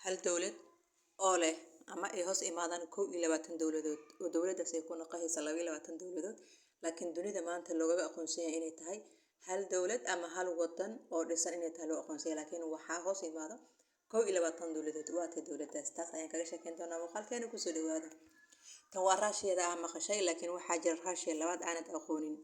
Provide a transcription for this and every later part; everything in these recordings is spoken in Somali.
Hal dowlad oo leh ama ay hoos imaadaan 21 dowladood, oo dowladdaas ay ku noqonaysa 22 dowladood, laakiin dunida maanta loogaga aqoonsan yahay inay tahay hal dowlad ama hal wadan oo dhisan inay tahay loo aqoonsan yahay, laakiin waxaa hoos imaado 21 dowladood. Waatay dowladdaas? Taas ayaan kaga sheekeyn doonaa muuqaalkeena. Kusoo dhawaada. Tan waa Raashiyada ah maqashay, laakiin waxaa jira Raashiya labaad aanad aqoonin.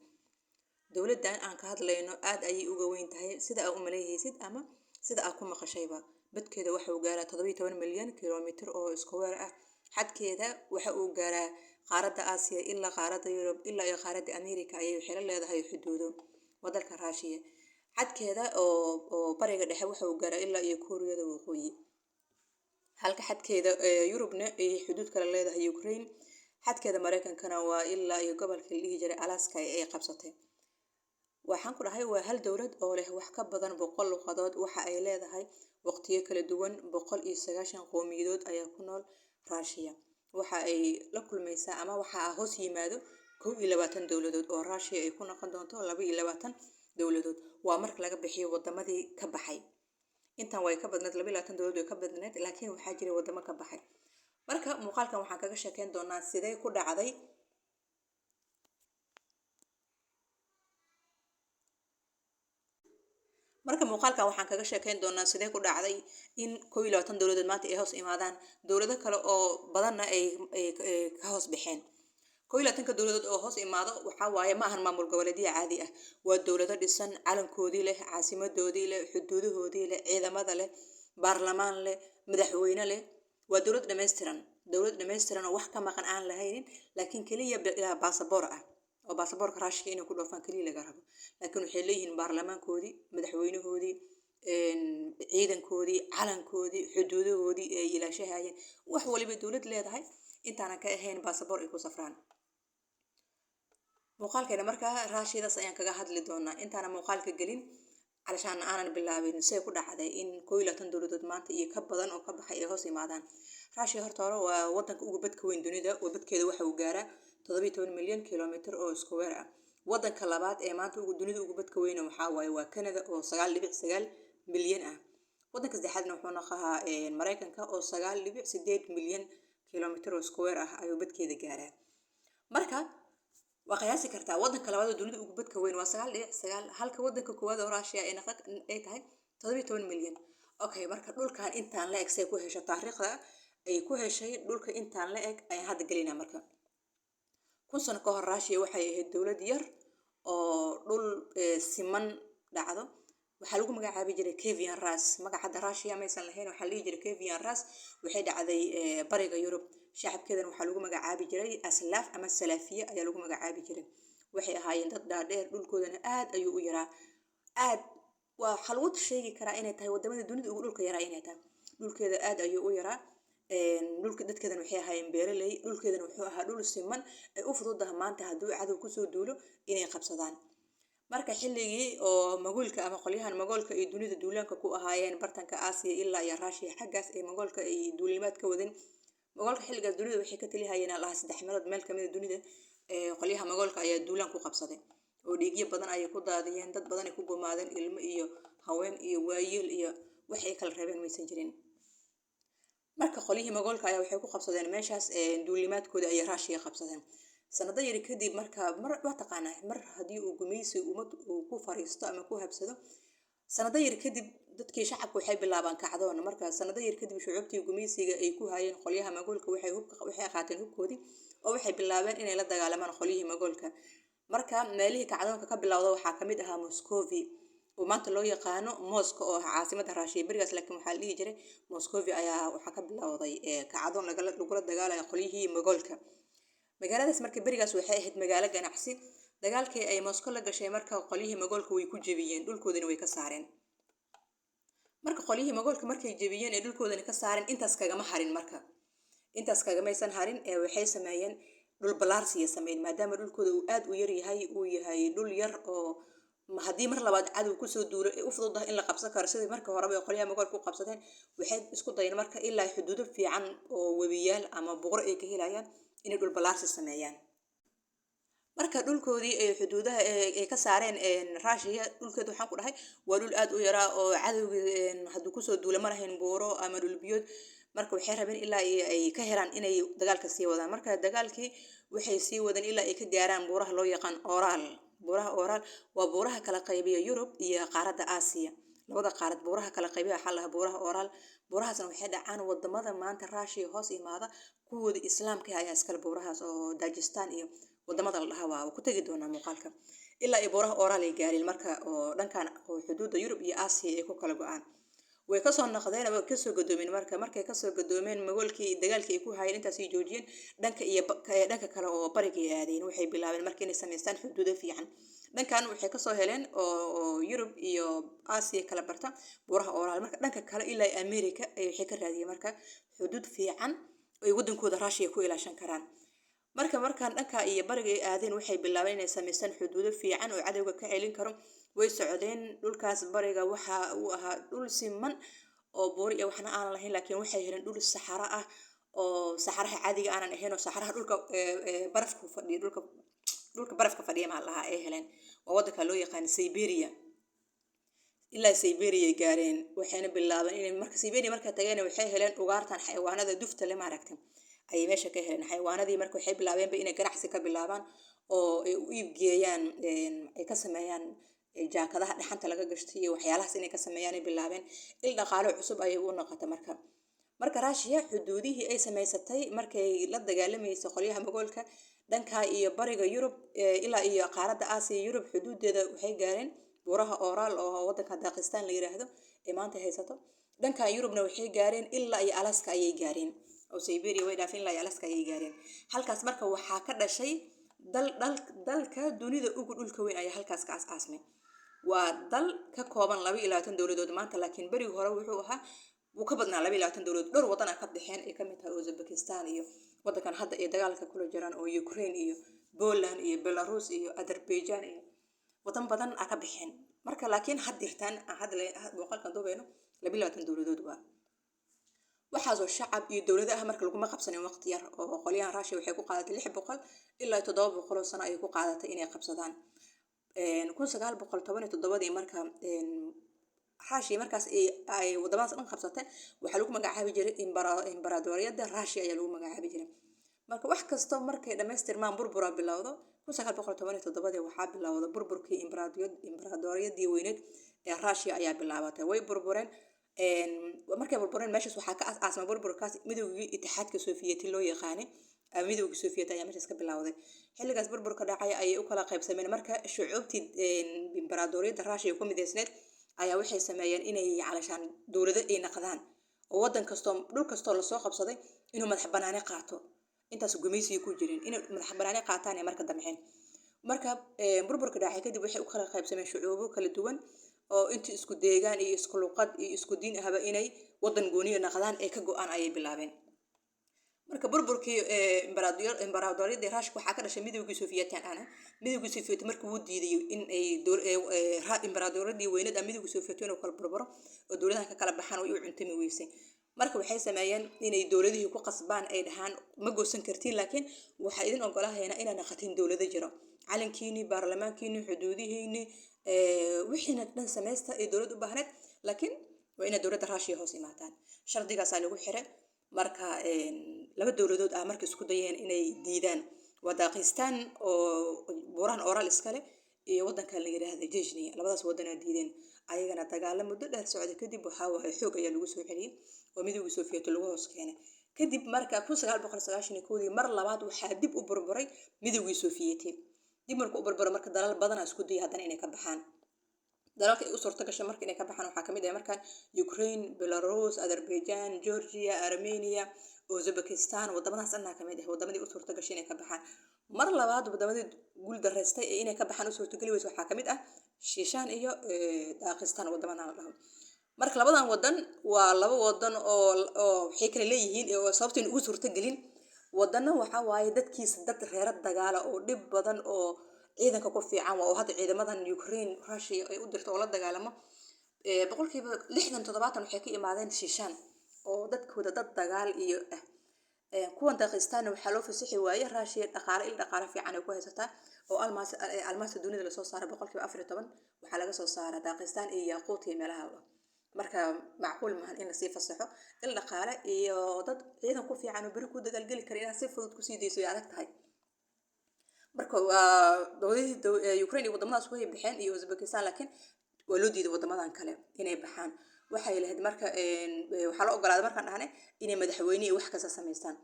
Dowladdan aan ka hadlayno aad ayay uga weyn tahay sida aa u maleehaysid ama sida aa ku maqashayba. Badkeeda waxa uu gaaraa 17 milyan kilomitir oo square ah. Xadkeeda waxa uu gaaraa qaaradda Aasiya ilaa qaaradda Yurub ilaa iyo qaaradda America ayay waxay la leedahay xuduudo waddanka Raashiya. Xadkeeda oo bariga dhexe waxa uu gaaraa ilaa iyo Kuuriyada Waqooyi, halka xadkeeda Yurubna ay xuduud kala leedahay Ukraine. Xadkeeda Mareykankana waa ilaa iyo gobolka la dhihi jiray Alaska ay qabsatay. Waxaan ku dhahay waa hal dowlad oo leh wax ka badan 100 luqadood. Waxa ay leedahay waqtiyo kala duwan. 190 qowmiyadood ayaa ku nool Raashiya. Waxa ay la kulmaysaa ama waxa hoos yimaado 21 dowladood, oo Raashiya ay ku noqon doonto 22 dowladood. Waa marka laga bixiyo wadamadii ka baxay. Intan way ka badneed, 22 dowladood way ka badneed, laakiin waxaa jiray wadamo ka baxay. Marka muuqaalkan waxaan kaga sheekeyn doonaa sidee ku dhacday. Marka muuqaalkan waxaan kaga sheekeyn doonaa sidee ku dhacday in 21 dowladood maanta ay hoos imaadaan dowlado kale oo badanna ay ka hoos baxeen. 21-ka dowladood oo hoos imaado waxaa waaye ma ahan maamul goboleedyo caadi ah, waa dowlado dhisan, calankoodii leh, caasimadoodii leh, xuduudahoodii leh, ciidamada leh, baarlamaan leh, madaxweyne leh. Waa dowlad dhammaystiran, dowlad dhammaystiran oo wax ka maqan aan lahaynin, laakiin keliya baasaboor ah oo baasaboorka Raashiya inay ku dhoofaan keliya laga rabo. Laakiin waxay leeyihiin baarlamaankoodii, madaxweynahoodii, ciidankoodii, calankoodii, xuduudahoodii ay ilaashahayeen, wax waliba dowlad leedahay intaanan ka ahayn baasaboor ay ku safraan. Muuqaalkeena markaa Raashiyadaas ayaan kaga hadli doonaa. Intaana muuqaalka gelin calashaan aanan bilaabin see ku dhacday in 21 dowladood maanta iyo ka badan oo ka baxay ay hoos imaadaan Raashiya, horta hore waa wadanka ugu badka weyn dunida, oo badkeeda waxa uu gaaraa 17 milyan kilomitir oo square ah. Wadanka labaad ee maanta ugu dunida ugu badka weyna waxaa waaye waa Canada oo 9.9 milyan ah. Wadanka saddexaadna wuxuu noqohaa Mareykanka oo 9.8 milyan kilomitir oo square ah ayuu badkeeda gaaraa. Marka waa qiyaasi kartaa, wadanka labaad oo dunida ugu badka weyn waa 9.9, halka wadanka koowaad oo Raashiya ay noqon ay tahay 17 milyan. Okay, marka dhulkan intaan la eg say ku hesho, taariikhda ay ku heshay dhulka intaan la eg ayaan hadda gelinaa. Marka 1000 sano ka hor Raashiya waxay ahayd dowlad yar oo dhul siman dhacdo. Waxaa lagu magacaabi jiray Kievan Rus. Magaca hadda Raashiya maysan lahayn, waxaa la dhihi jiray Kievan Rus. Waxay dhacday bariga Yurub. Shacabkeedana waxaa lagu magacaabi jiray Aslaaf ama Salaafiye ayaa lagu magacaabi jiray. Waxay ahaayeen dad dhaadheer, dhulkoodana aad ayuu u yaraa. Aad waa waxaa lagu sheegi karaa inay tahay wadamada dunida ugu dhulka yaraa inay tahay. Dhulkeeda aad ayuu u yaraa. Dhulka dadkeedana waxay ahaayeen beeraley. Dhulkeedana wuxuu ahaa dhul siman ay u fududahay maanta hadduu cadow kusoo duulo inay qabsadaan. Marka xilligii oo Magoolka ama qolyahan Magoolka ay dunida duulaanka ku ahaayeen, bartanka Aasiya ilaa iyo Raashiya xaggaas ay Magoolka ay duulimaad ka wadeen. Magoolka xilligaas dunida waxay ka talihayeen lahaa saddex meelood meel kamid a dunida. Qolyaha Magoolka ayaa duulaan ku qabsaday oo dhiigyo badan ayay ku daadiyeen, dad badan ay ku gumaadeen, ilmo iyo haween iyo waayeel iyo wax ay kala reebeen maysan jirin. Marka qolyihii Magoolka ayaa waxay ku qabsadeen meeshaas duulimaadkooda ayay Raashiya qabsadeen sanado yari kadib. Marka mar waa taqaanaa, mar haddii uu gumaysi ummad uu ku fariisto ama ku habsado, sanado yar kadib dadkii shacabka waxay bilaabaan kacdoon. Marka sanado yar kadib shucuubtii gumaysiga ay ku hayeen qolyaha Magoolka waxay hubka waxay qaateen hubkoodii oo waxay bilaabeen inay la dagaalamaan qolyihii Magoolka. Marka meelihii kacdoonka ka bilowda waxaa kamid ahaa Moscovi oo maanta loo yaqaano Moscow oo ah caasimadda Raashiya berigaas, laakiin waxaa la dhihi jiray Moscovi ayaa waxaa ka bilowday kacdoon lagula dagaalayo qolyihii Magoolka. Magaaladaas marka berigaas waxay ahayd magaalo ganacsi. Dagaalkii ay Moscow la gashay marka qolyihii Magoolka way ku jebiyeen, dhulkoodina way ka saareen. Marka qolyihii Magoolka markay jebiyeen ee dhulkoodana ka saareen, intaas kagama harin. Marka intaas kagamaysan harin ee waxay sameeyeen dhul ballaarsiya sameeyeen, maadaama dhulkooda uu aad u yar yahay, uu yahay dhul yar oo haddii mar labaad cadow kusoo duulo ay u fududahay in la qabsan karo sidii marka horeba ay qolyaha Magoolka u qabsadeen. Waxay isku dayeen marka ilaa xuduudo fiican oo webiyaal ama buqro ay ka helayaan inay dhul ballaarsi sameeyaan. Marka dhulkoodii ay xuduudaha ay ka saareen Russia, dhulkeedu waxaan ku dhahay waa dhul aad u yaraa oo cadowgii hadduu kusoo duula ma lahayn buuro ama dhul biyood. Marka waxay rabeen ilaa ay ka helaan inay dagaalka sii wadaan. Marka dagaalkii waxay sii wadeen ilaa ay ka gaaraan buuraha loo yaqaan Oraal. Buuraha Oraal waa buuraha kala qaybiya Yurub iyo qaaradda Aasiya. Labada qaarad buuraha kala qaybiya waxaa lahaa buuraha Oraal. Buurahaasna waxay dhacaan wadamada maanta Russia hoos imaada, kuwooda Islaamka ayaa iskale buurahaas oo Dajistan iyo wadamada la dhahaa, waa ku tegi doonaa muuqaalka. Ilaa ay buuraha Oraal ay gaareen, marka oo dhankan oo xuduudda Yurub iyo Aasiya ay ku kala go'aan, way kasoo noqdeen, way kasoo gadoomeen. Marka markay kasoo gadoomeen Magoolkii dagaalkii ay ku hayeen, intaasay joojiyeen, dhanka iyo dhanka kale oo barigay aadeen. Waxay bilaabeen marka inay samaystaan xuduudo fiican. Dhankan waxay kasoo heleen oo Yurub iyo Aasiya kala barta buuraha Oraal. Marka dhanka kale ilaa America ay waxay ka raadiyeen marka xuduud fiican ay wadankooda Russia ku ilaashan karaan. Marka markaan dhanka iyo bariga ay aadeen, waxay bilaabeen inay samaystaan xuduudo fiican oo cadowga ka celin karo. Way socdeen. Dhulkaas bariga waxa uu ahaa dhul siman oo buuri iyo waxna aanan lahayn, laakiin waxay heleen dhul saxara ah oo saxaraha caadiga aanan ahayn, oo saxaraha dhulka barafku fadhiyo, dhulka barafka fadhiya maa lahaa ay heleen. Waa wadanka loo yaqaan Siberia. Ilaa Siberia ay gaareen, waxayna bilaabeen inay marka Siberia markay tageen waxay heleen ugaartan xayawaanada dufta le maaragtay ayay meesha ka heleen xayawaanadii. Marka waxay bilaabeenba inay ganacsi ka bilaabaan oo ay u iib geeyaan, ay ka sameeyaan jaakadaha dhaxanta laga gashtay iyo waxyaalahaas inay ka sameeyaan ay bilaabeen. Il dhaqaalo cusub ayay u noqotay. Marka Russia xuduudihii ay samaysatay markay la dagaalamaysay qolyaha Magoolka dhanka iyo bariga Yurub ilaa iyo qaaradda Aasiya, Yurub xuduudeeda waxay gaareen buuraha Oraal oo wadanka Daaqistaan la yiraahdo ee maanta haysato. Dhanka Yurubna waxay gaareen ilaa iyo Alaska ayay gaareen, oo Siberia way dhaafeen, ilaa iyo Alaska ayay gaareen halkaas. Marka waxaa ka dhashay dal dalka dunida ugu dhulka weyn ayaa halkaas ka aas-aasmay. Waa dal ka kooban 22 dowladood maanta, laakiin berigii hore wuxuu ahaa, wuu ka badnaa 22 dowladood. Dhowr wadan a ka baxeen, ay kamid tahay Uzbekistan iyo wadankan hadda ay dagaalka kula jiraan oo Ukraine iyo Poland iyo Belarus iyo Azerbaijan iyo wadan badan a ka baxeen. Marka laakiin had jirtaan hadda muuqaalkan duubeyno 22 dowladood waa waxaasoo shacab iyo dowlado ah. Marka laguma qabsanin waqti yar oo qolyahan Russia waxay ku qaadatay 600 ilaa 700 oo sano ayay ku qaadatay inay qabsadaan. 1917-dii marka Russia markaas ay wadamadaas dhan qabsatay, waxaa lagu magacaabi jiray Imbaradoriyadda Russia ayaa lagu magacaabi jiray. Marka wax kasto markay dhamaystirmaan burbura bilowdo. 1917-dii waxaa bilowda burburkii imbaradoriyadii weyneed ee Russia ayaa bilaabatay. Way burbureen. Markay burbureen, meeshaas waxaa ka aas-aasmay burburkaas Midoogii Itixaadka Sofiyeeti loo yaqaanay ama Midowgii Sofiyeeti ayaa meeshaas ka bilowday. Xilligaas burburka dhacay ayay u kala qaybsameen. Marka shucuubtii imbaradoriyadda Russia ku mideysneed ayaa waxay sameeyeen inay calashaan dowlado ay naqdaan, oo wadan kastoo dhul kastoo lasoo qabsaday inuu madax banaani qaato. Intaas gumaysiga ku jireen inay madax banaani qaataan ay marka damceen. Marka burburka dhacay kadib waxay u kala qaybsameen shucuubo kala duwan oo intii isku deegaan iyo isku luqad iyo isku diin ahba inay wadan gooniya naqdaan ay ka go'aan ayay bilaabeen. Marka burburkii imbaradoriyadii Ruushka waxaa ka dhashay Midowgii Sofiyeetian ana. Midowgii Sofiyeeti markii wuu diiday in ay imbaradoriyadii weyneed ama Midowgii Sofiyeeti inuu kala burburo oo dowladaha ka kala baxaan, way u cuntami weysay. Marka waxay sameeyeen inay dowladihii ku qasbaan, ay dhahaan ma goosan kartiin, laakiin waxaa idin ogolahaynaa inaad naqatiin dowlado jiro, calankiini, baarlamaankiini, xuduudihiini, wixiina dhan samaysta ay dowlad u baahneed, laakiin waa inaad dowladda Russia hoos imaataan. Shardigaasaa lagu xiray. Marka laba dowladood ah marka isku dayeen inay diidaan, waa Daaqistaan oo buurahan Oral iskale iyo wadankan la yiraahdo Jejnia. Labadaas wadanaa diideen. Ayagana dagaalo muddo dheer socday kadib waxaa waaye xoog ayaa lagu soo celiyey oo Midowgii Sofiyeeti lagu hoos keenay. Kadib marka 1991-dii mar labaad waxaa dib u burburay Midowgii Sofiyeeti. Dib markuu u burburo, marka dalal badanaa isku dayay haddana inay ka baxaan. Dalalka ay u suurto gashay marka inay ka baxaan waxaa kamid ah markaan Ukraine, Belarus, Azerbaijan, Georgia, Armenia, Uzbekistan. Wadamadaas dhanaa kamid ah wadamadii u suurto gashay inay ka baxaan. Mar labaad wadamadii guul daraystay ee inay ka baxaan u suurtogeli weysa waxaa kamid ah Shiishaan iyo Daaqistaan, wadamadan la dhaho. Marka labadan wadan waa laba wadan oo waxay kala leeyihiin oo sababta ugu suurtogelin. Wadana waxaa waaye dadkiisa dad reero dagaala oo dhib badan oo ciidanka ku fiican waa, oo hadda ciidamadan Ukraine Russia ay u dirto oo la dagaalamo 60%, 70% waxay ka imaadeen Shiishaan oo dadkooda dad dagaal iyo ah. Kuwan Daqistaanna waxaa loo fasixi waaye Raashiya dhaqaale, il dhaqaale fiican ay ku haysataa, oo almaasta dunida lasoo saara 14% waxaa laga soo saaraa Daaqistaan iyo Yaaquut iyo meelaha. Marka macquul maahan in lasii fasaxo il dhaqaale iyo dad ciidan ku fiican oo beri ku dagaalgeli kara inaad si fudud kusii dayso way adag tahay. Marka waa dowladihii Ukraine iyo wadamadaas way baxeen iyo Uzbekistan, laakiin waa loo diiday wadamadan kale inay baxaan. Waxay lahayd marka waxaa la ogolaaday markaan dhahnay inay madaxweyne iyo wax kasta samaystaan.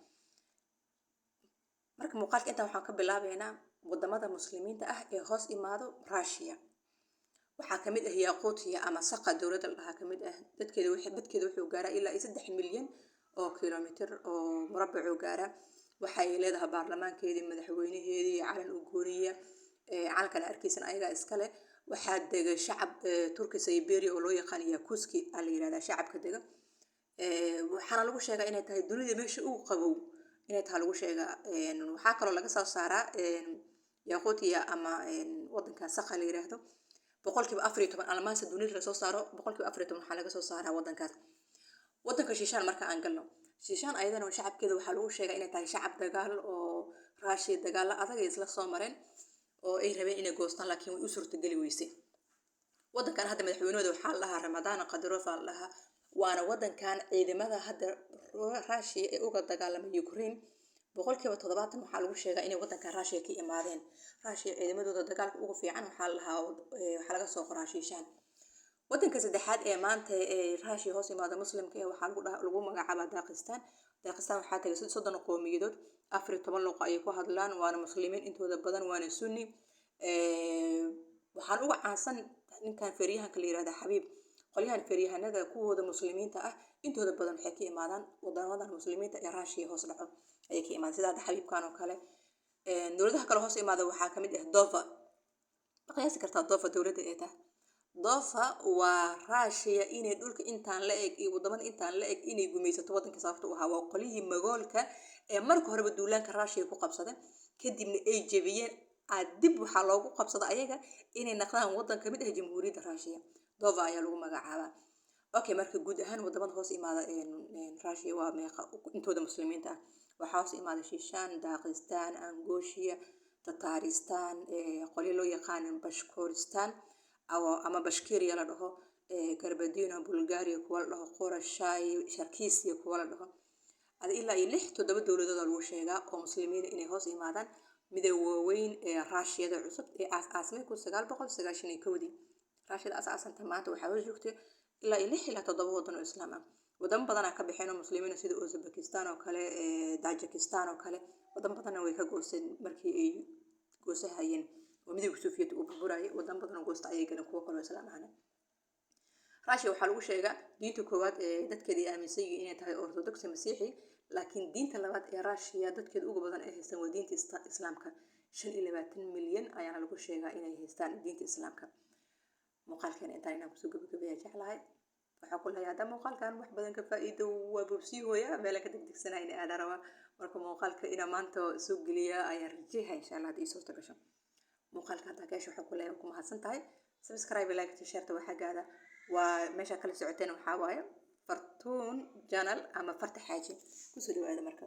Marka muuqaalka intaan waxaan ka bilaabeynaa wadamada Muslimiinta ah ee hoos imaado Russia. Waxaa kamid ah Yaquutiya ama Saqa dowladda la dhahaa kamid ah. Dadkeeda badkeeda wuxuu gaaraa ilaa iyo 3 milyan oo kilomitir oo murabbacuu gaaraa. Waxay leedahay baarlamaankeedii, madaxweynaheedii, calan u gooniya. Calankan arkaysan ayagaa iskale. Waxaa dega shacab Turki Siberia oo loo yaqaan Yakuski aa la yirahdaa shacabka dega. Waxaana lagu sheegaa inay tahay dunida meesha ugu qabow inay tahay lagu sheegaa. Waxaa kaloo laga soo saaraa Yaquutiya ama wadanka Saqa la yiraahdo 14% almaasa dunida lasoo saaro. 14% waxaa laga soo saaraa wadankaas. Wadanka Shiishaan marka aan galno, Shiishaan ayadana shacabkeeda waxaa lagu sheegaa inay tahay shacab dagaal oo Raashiya dagaalo adag ay isla soo mareen oo ay rabeen inay goostaan, laakiin way u suurtageli weysay. Wadankan hadda madaxweynahooda waxaa la dhahaa Ramadaan Qadirov aa la dhahaa, waana wadankan ciidamada hadda Raashiya ee uga dagaalamay Ukraine 70% waxaa lagu sheegaa inay wadankan Raashiya ka imaadeen. Raashiya ciidamadooda dagaalka ugu fiican waxaa la dhahaa waxaa laga soo qoraa Shiishaan. Wadanka saddexaad ee maanta ee Raashiya hoos imaada Muslimka ee waxaa lagu magacaabaa Daaqistaan. Daaqistaan waxaa tagay 30 qowmiyadood, 14 luqo ayay ku hadlaan, waana Muslimiin intooda badan, waana Sunni. Waxaan uga caansan ninkan feeryahanka la yirahda Xabiib. Qolyahan feeryahanada kuwooda Muslimiinta ah intooda badan waxay ka imaadaan wadamadan Muslimiinta ee Raashiya hoos dhaco ayay ka imaadaan, sida hadda Xabiibkan oo kale. Dowladaha kale hoos imaada waxaa kamid ah Dova. Ma qiyaasi kartaa Dova dowladda ee tahay? Dova waa Raashiya inay dhulka intaan la eg iyo wadamada intaan la eg inay gumaysato wadanka sababta u ahaa waa qolyihii Magoolka ee marka horeba duulaanka Raashiya ku qabsaday, kadibna ay jebiyeen. Dib waxaa loogu qabsada ayaga inay naqdaan wadan kamid ah Jamhuuriyadda Raashiya. Dova ayaa lagu magacaabaa. Okay, marka guud ahaan wadamada hoos imaada Raashiya waa meeqa intooda Muslimiinta ah? Waxaa hoos imaada Shishaan, Daaqistaan, Angoshiya, Tataristan, qolyo loo yaqaan Bashkoristan ama Bashkiria la dhaho, Garbadino Bulgaria kuwa la dhaho, Qorashay, Sharkisiya kuwa la dhaho. Ada ilaa iyo lix toddoba dowladood lagu sheegaa oo Muslimiin inay hoos imaadaan midooda waaweyn ee Raashiyada cusub ee aas-aasmay 1991-dii. Raashiyada aas-aasanta maanta waxaa hoos joogtay ilaa iyo lix ilaa toddoba wadan oo Islaam ah. Wadamo badanaa ka baxeen oo Muslimiin, sida Uzbekistan oo kale, Tajikistan oo kale. Wadamo badanna way ka goosteen markii ay goosahayeen oo Midowga Sofiyeet uu burburayay. Wadamo badan oo goosta ayay galeen, kuwo kaloo Islaam ahna. Raashiya waxaa lagu sheegaa diinta koowaad ee dadkeeda ay aaminsan yihiin inay tahay Orthodox Masiixi, laakiin diinta labaad ee Raashiya dadkeeda ugu badan ay haystaan waa diinta Islaamka. 25 milyan ayaana lagu sheegaa inay haystaan diinta Islaamka. Muuqaalkeena intaan inaan kusoo gabagabeeya jeclahay. Waxaa ku leeyahay hadda muuqaalkan wax badan ka faa'iido. Waa boobsii hooya meela ka degdegsanaa in aada rabaa. Marka muuqaalka inaa maanta soo geliya ayaan rajeeha, insha Allah, haddii suurta gasho. Muuqaalka haddaa ka hesho, waxaa ku leeyahay ku mahadsan tahay. Subscribe, like, share waxaa gaada waa meesha kala socoteen. Waxaa waaye Fartuun Channel ama Farta Xaaji. Kusoo dhawaada marka.